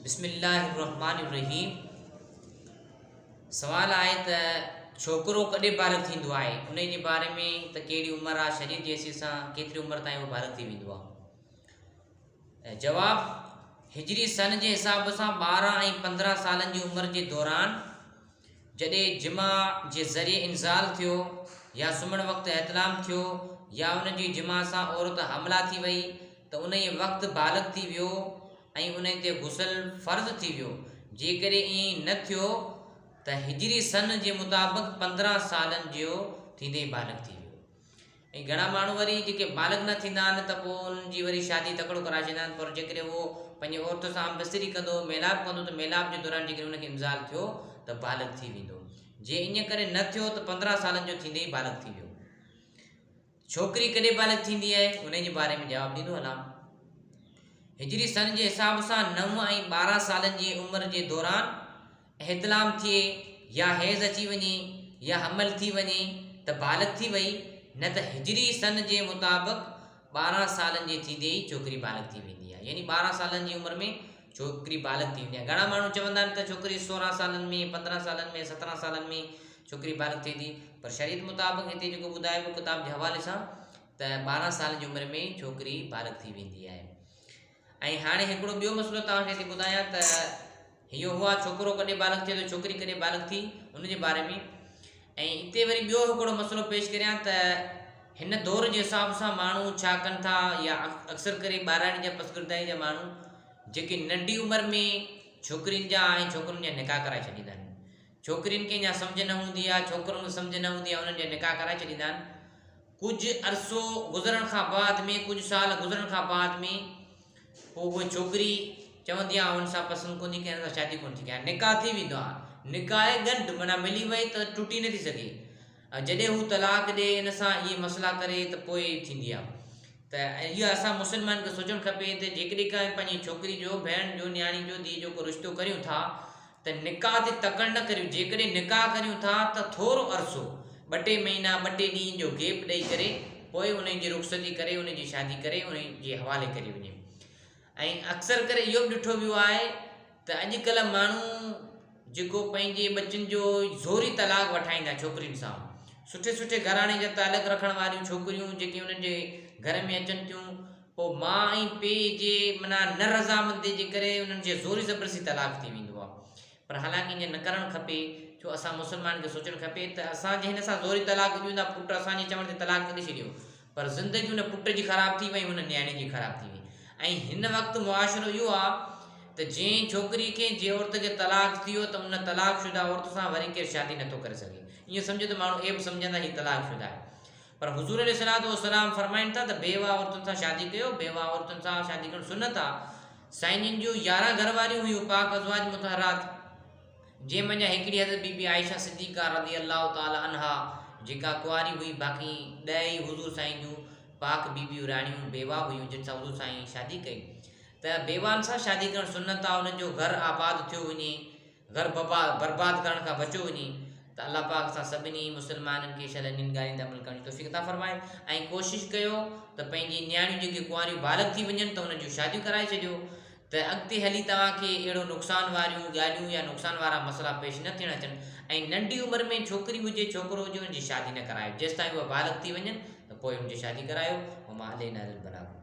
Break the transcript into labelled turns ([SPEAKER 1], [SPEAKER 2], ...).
[SPEAKER 1] بسم الله الرحمٰن الرحيم سوال آهي ته ڇوڪرو ڪڏهن بالغ ٿيندو آهي انهي جي باري ۾ ته ڪهڙي عمر آهي شريعت جي حيثيت سان ڪيتري عمر تائين اهو بالغ ٿي ويندو آهي جواب هجري سن جي حساب سان 12 ۽ 15 سالن جي عمر جي دوران جڏهن جماع جي ذريعي انزال ٿيو يا سمهڻ وقت احتلام ٿيو يا ان جي جماع سان عورت حامله ٿي وئي ته انهيء وقت بالغ ٿي ويو ۽ انهي تي غسل فرض ٿي ويو، جيڪڏهن ائين نه ٿيو ته هجري سن جي مطابق 15 سالن جو ٿيندي ئي بالغ ٿي ويو. ۽ گهڻا ماڻهو وري جيڪي بالغ نه ٿيندا آهن ته پوء انهن جي وري شادي تڪڙو ڪرائي ڇڏيندا آهن پر جيڪڏهن اهو پنهنجي عورت سان همبستري ڪندو ميلاپ ڪندو ته ميلاپ جي دوران جيڪڏهن ان کي انزال ٿيو ته بالغ ٿي ويندو جي ائين ڪري نه ٿيو ته 15 سالن جو ٿيندي ئي بالغ ٿي ويو. ڇوڪري ڪڏهن بالغ ٿيندي آهي انهي جي باري ۾ جواب ڏيندو هلان. هجري سن جي حساب سان 9 ۽ 12 سالن جي عمر جي دوران احتلام ٿئي يا حيض اچي وڃي يا حمل ٿي وڃي ته بالغ ٿي وئي نه ته هجري سن جي مطابق 12 سالن جي ٿيندي ئي ڇوڪري بالغ ٿي ويندي آهي يعني 12 سالن جي عمر ۾ ڇوڪري بالغ ٿي ويندي آهي گهڻا ماڻهو چوندا آهن ته ڇوڪري 16 سالن ۾ 15 سالن ۾ 17 سالن ۾ ڇوڪري بالغ ٿئي ٿي پر شريعت مطابق هتي جيڪو ٻڌايو ويو ڪتاب جي حوالي سان ته 12 سالن جي عمر ۾ ڇوڪري بالغ ٿي ويندي آهي ۽ هاڻي هڪڙو ٻيو مسئلو توهان کي ٿي ٻڌايان ته اهو هو آهي ڇوڪرو ڪڏهن بالغ ٿئي ٿو ڇوڪري ڪڏهن بالغ ٿي ان جي باري ۾ ۽ اتي وري ٻيو هڪڙو مسئلو پيش ڪريان ته هن دور جي حساب سان ماڻهو ڇا ڪن ٿا يا اڪثر ڪري ٻاراڻي جا پسگردائي جا ماڻهو جيڪي ننڍي عمر ۾ ڇوڪرين جا ۽ ڇوڪرن جا نڪاح ڪرائي ڇڏيندا آهن ڇوڪرين کي اڃا سمجهه نه هوندي آهي ڇوڪرن کي سمجهه نه هوندي آهي انهن جا نڪاح ڪرائي ڇڏيندا آهن ڪجهه عرصو گذرڻ کان بعد ۾ ڪجهه سال گذرڻ کان بعد ۾ پوء اها ڇوڪري چوندي آهي هن سان پسند ڪونه ٿي ڪيان هن سان شادي ڪونه ٿي ڪيان نڪاح ٿي ويندو آهي نڪاح ڳنڍ معنيٰ ملي وئي ته ٽٽي نٿي سگهي ۽ جڏهن هو طلاق ڏي ان سان اهي مسئلا ڪري ته پوء ٿيندي آهي ته اهو اسان مسلمانن کي سوچڻ کپي ته جيڪڏهن ڪنهن پنهنجي ڇوڪري جو ڀيڻ جو نياڻي جو ڌيء جو ڪو رشتو ڪريون ٿا ته نڪاح تي تڪڙ نه ڪريون، جيڪڏهن نڪاح ڪريون ٿا ته ٿورو عرصو، ٻه ٽي مهينا، ٻه ٽي ڏينهن جو گيپ ڏئي ڪري پوء انهي جي رخصتي ڪري انهي جي شادي ڪري انهي جي حوالي ڪري وڃي ۽ اڪثر ڪري اهو به ڏٺو ويو آهي ته اڄڪلهه ماڻهو جيڪو پنهنجي ٻچن جو زوري طلاق وٺائيندا ڇوڪرين سان سٺي سٺي گهراڻي جا تعلق رکڻ واريون ڇوڪريون جيڪي انهن جي گهر ۾ اچن ٿيون پوء ماء ۽ پيء جي معنيٰ نه رضامندي جي ڪري انهن جي زوري زبردستي طلاق ٿي ويندو آهي پر حالانڪه ائين نه ڪرڻ کپي ڇو اسان مسلمانن کي سوچڻ کپي ته اسان جي هن سان زوري طلاق ڏيون ٿا پٽ اسان جي چوڻ تي طلاق ته ڏئي ڇڏيو پر زندگي ان پٽ جي خراب ٿي وئي هن نياڻي جي خراب ٿي وئي ۽ هن وقت معاشرو اهو آهي ته جنهن ڇوڪري کي جنهن عورت کي طلاق ٿي ويو ته ان طلاق شده عورت سان وري ڪير شادي نٿو ڪري سگهي ائين سمجهو ته ماڻهو عيب سمجهندا هي طلاق شده آهي پر حضور عليه الصلوة والسلام فرمائن ٿا ته بيواه عورتن سان شادي ڪيو، بيواه عورتن سان شادي ڪرڻ سنت آ. سائين جن جون 11 گهر واريون هيون پاڪ ازواج مطهرات جنهن منجهان هڪڙي حضرت بي بي عائشه صديقه رضي الله تعالٰي عنها جيڪا ڪنواري هئي باقي ڏهه ئي حضور سائين جون پاڪ بيبيون راڻيون بيواه هيون جن سان حضور سائين شادي ڪئي ته بيواهن سان شادي ڪرڻ سنت آ انهن جو گهر آباد ٿيو وڃي گهر برباد ڪرڻ کان بچيو وڃي ته الله پاڪ اسان سڀني مسلمانن کي شل انهن ڳالهين تي عمل ڪرڻ جي توفيق عطا فرمائي ۽ ڪوشش ڪيو ته پنهنجي نياڻيون جيڪي ڪنواريون بالغ ٿي وڃن ته انهن جون شاديون ڪرائي ڇڏيو ته اڳتي هلي توهان کي اهڙو نقصان واريون ڳالهيون يا نقصان وارا مسئلا پيش نه ٿيڻ اچن ۽ ننڍي عمر ۾ ڇوڪري هجي ڇوڪرو هجي ان جي شادي نه ڪرايو جيستائين اهي بالغ ٿي وڃن ته پوء ان جي شادي ڪرايو وما علينا الا البلاغ.